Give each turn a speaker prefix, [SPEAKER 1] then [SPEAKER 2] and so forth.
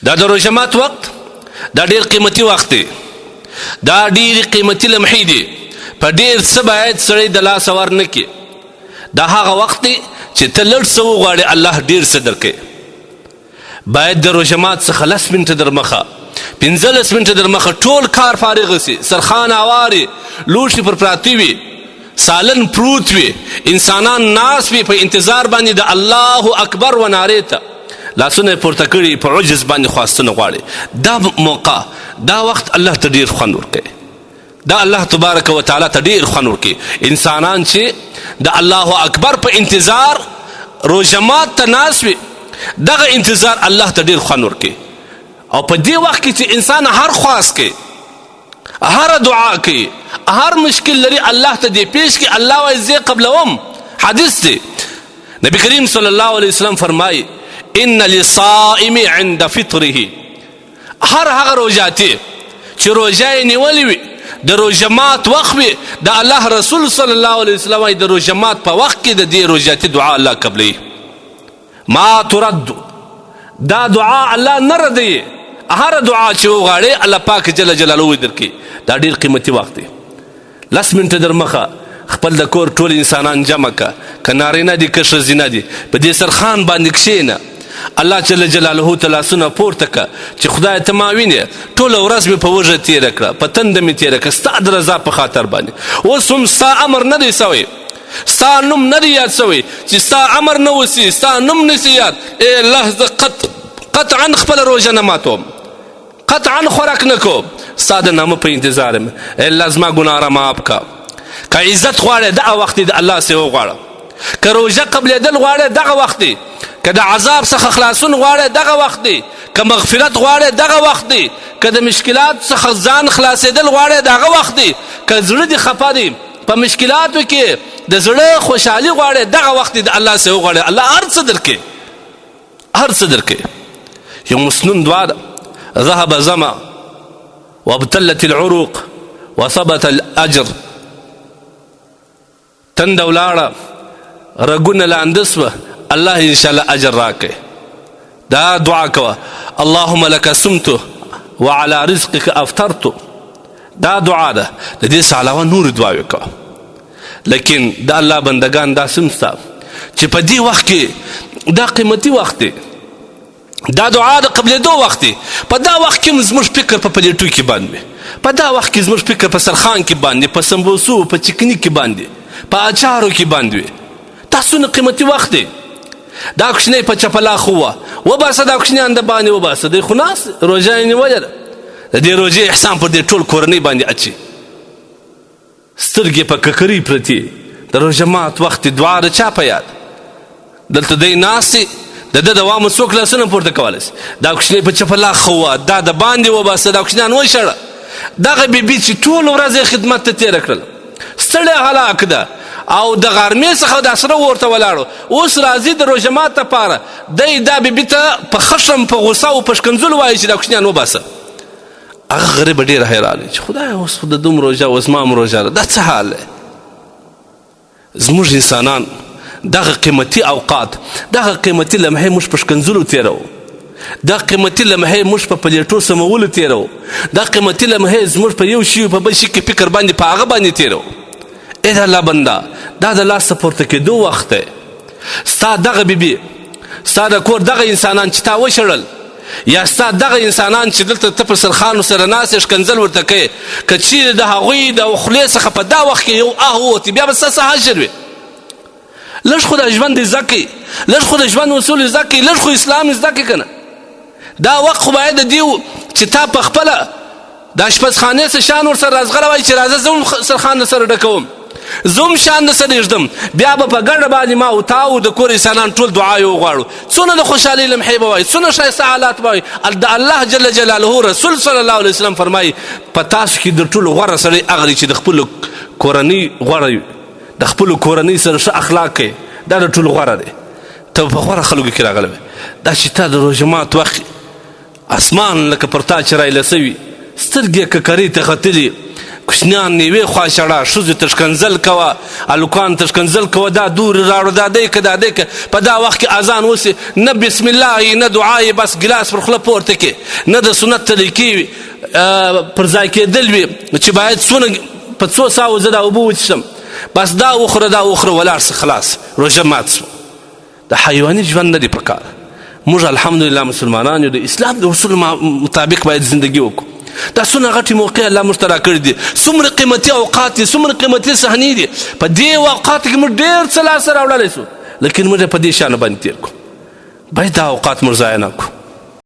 [SPEAKER 1] دا د روژه مات وخت دا ډیر قیمتي وخت دی، دا ډیر قیمتي لمحې دي، په ډیر څه باید سړی د لاسه ور نه کړي. دا هغه وخت دی چې ته لږ څه وغواړې الله ډیر څه درکوي. باید د روژه مات څخه 10 منټه در مخه، 15 منټه در مخه ټول کار فارغ سي، سرخان اواري، لوښي پر پراته وي، سالن پروت وي، انسانان ناس وي په انتظار باندې د الله اکبر و نارې ته، لاسونه یې پورته کړي په عجز باندې خواستونه غواړي. دا موقع، دا وخت الله ته ډیر خوند ورکوي، دا الله تبارک و تعالی ته ډیر خوند ورکوي. انسانان چې د الله اکبر په انتظار روژه مات ته ناست وي، دغه انتظار الله ته ډیر خوند ورکوي. او په دې وخت کې چې انسان هر خواست کوي، هر دعا کوي، هر مشکل لري، الله ته دې پیش کړي، الله وایي زه قبلوم. حدیث دی، نبی کریم صلی الله علیه وسلم فرمایي ان للصائم عند فطره، هر هغه روژاتي چې روژه یې نیولې وي، د روژه مات وخت وي، د الله رسول صلی الله علیه وسلم وایي د روژه مات په وخت کې د دې روژاتي دعا الله قبلوي. ما ترد، دا دعا الله نه ردوي، هره دعا چې وغواړې الله پاک جل جلاله درکوي. دا ډېر قیمتي وخت دی. 10 منټه در مخه خپل د کور ټول انسانان جمع که، که نارینه دي که ښځینه دي، په دې سرخان باندې کښېنه، الله جل جلاله ته لاسونه پورته که چې خدای ته ما وینې، ټوله ورځ مې په وږه تېره کړه، په تنده مې تېره کړه، ستا د رضا په خاطر باندې. اوس هم ستا امر نه دی سوی، ستا نوم نه دی یاد سوی، چې ستا امر نه وسي، ستا نوم نه سي یاد، ای الله زه قطعا خپله روژه نه ماتوم، قطعا خوراک نه کوم، ستا د نامه په انتظار یم، ای الله زما ګناه را معاف که. که عزت غواړې دغه وخت د الله سي وغواړه، که روژه قبلېدل غواړې دغه وخت دی، که د عذاب څخه خلاصون غواړې دغه وخت دی، که مغفرت غواړې دغه وخت دی، که د مشکلات څخه ځان خلاصېدل غواړې دغه وخت دی، که زړه دې خفه دی په مشکلاتو کې د زړه خوشحالي غواړې دغه وخت دی د الله سي وغواړې، الله هر څه درکوي، هر څه درکوي. یو مسنون دعا ده، ذهب زما وابتلت العروق وثبت الاجر، تنده ولاړه، رګونه لانده سوه، الله ان شاء الله اجر راکړي. دا دعا کوه، اللهم لك صمت وعلى رزقك افطرت، دا دعا ده. د دې څخه علاوه نورې دعاوې کوه. لیکن د الله بندگان داسې هم شته چې په دې وخت کې دا قیمتي وخت دی، دا دعا د قبلېدو وخت دی، په دا وخت کې زموږ فکر په پلیټو کې باندې، په دا وخت کې زموږ فکر په سرخان کې باندې، په سمبوسو، په چکني کې باندې، په اچارو کې باندې وي. دا څونه قیمتي وخت دی. دا کوچنی په چپلا خو وه وباسه، دا کوچنیان د باندې وباسه، دی خو ناست روژه یې نیولې ده، د دې روژې احسان پر دې ټول کورنۍ باندې اچي، سترګې په ککرۍ پرتې، د روژه مات وخت دعا د چا په یاد، دلته دی ناست دی، د ده د وامو څوک لاسونه پورته کولی شي؟ دا کوچنی په چپه لا ښه وه، دا د باندې وباسه، دا کوچنیان وشړه. دغه بیبي چې ټوله ورځ یې خدمت ته تېره کړله، ستړې هلاک ده او د غرمې څخه د سره ورته ولاړو، اوس راځي د روژه مات لپاره، دی دا بیبي ته په خشم، په غوسه او په ښکنځلو وایي چې دا کوچنیان وباسه. هغه غریبه ډېره حیرانه چې خدای اوس خو د دوم روژه، اوس ما هم روژه ده، دا څه حال دی؟ زموږ انسانان دغه قیمتي اوقات، دغه قیمتي لمحې موږ په ښکنځلو تېروو، دا قیمتي لمحې موږ په پلیټو سمولو تېروو، دا قیمتي لمحې زموږ په یو شي په بل شي کې فکر باندې په هغه باندې تېروو. ای د الله بنده، دا د لاسه پورته کېدو وخت دی. ستا دغه بیبي، ستا د کور دغه انسانان چې تا وشړل، یا ستا دغه انسانان چې دلته ته په سرخانو سره ناست یې ښکنځل ورته کوې، که چیرې د هغوی د خولې څخه په دا وخت کې یو آه ووتي، بیا به ستا څه حشر وي؟ لږ خو د ژوند زده کړئ، لږ خو د ژوند اصول زده کړئ، لږ خو اسلام زده کړئ که نه. دا وخت خو باید د دې چې تا په خپله د اشپزخانې څه شان ورسره رازغله وایي چې راځه زه هم سرخان در سره ډکوم، زه هم شان در سره ږدم، بیا به په ګډه باندې ما او تا او د کور انسانان ټول دعا یې وغواړو. څونه د خوشحالۍ لمحې به وایي، څونه ښایسته حالات به وایي. د الله جل جلاله رسول صلی الله علیه وسلم فرمایي په تاسو کې د ټولو غوره سړی هغه دی چې د خپلو کورنۍ غوره وي، د خپلو کورنۍ سره ښه اخلاق کوي، دا د ټولو غوره دی. ته په غوره خلکو کې راغلی وې. دا چې تا د روژه مات وخت اسمان لکه پر تا چې رایله سوي، سترګې ککرۍ ته ختلي، کوچنیان یوې خوا شړه، ښځو ته ښکنځل کوه، هلکانو ته ښکنځل کوه، دا دورې راوړه، دا دی که دا دی که. په دا وخت کې اذان وسي، نه بسم الله یې، نه دعا یې، بس ګلاس پر خوله پورته کې، نه د سنت طریقې وي پر ځای کېدل وي چې باید څونه په څو ساوو زه دا اوبه وڅښم، بس دا وخوره دا وخوره ولاړ سه، خلاص روژه مات سوه. د حیواني ژوند نه دی پکار. موږ الحمدلله مسلمانان یو، د اسلام د اصول مطابق باید زندگی وکړو. دا څونه غټې موقع الله موږ ته راکړي دي، څومره قیمتي اوقات دي، څومره قیمتي صحنې دي. په دې اوقاتو کې موږ ډېر څه لاسته راوړلی سو، لیکن موږ په دې شانو باندې تېر کړو. باید دا اوقات موږ ضایع نه کړو.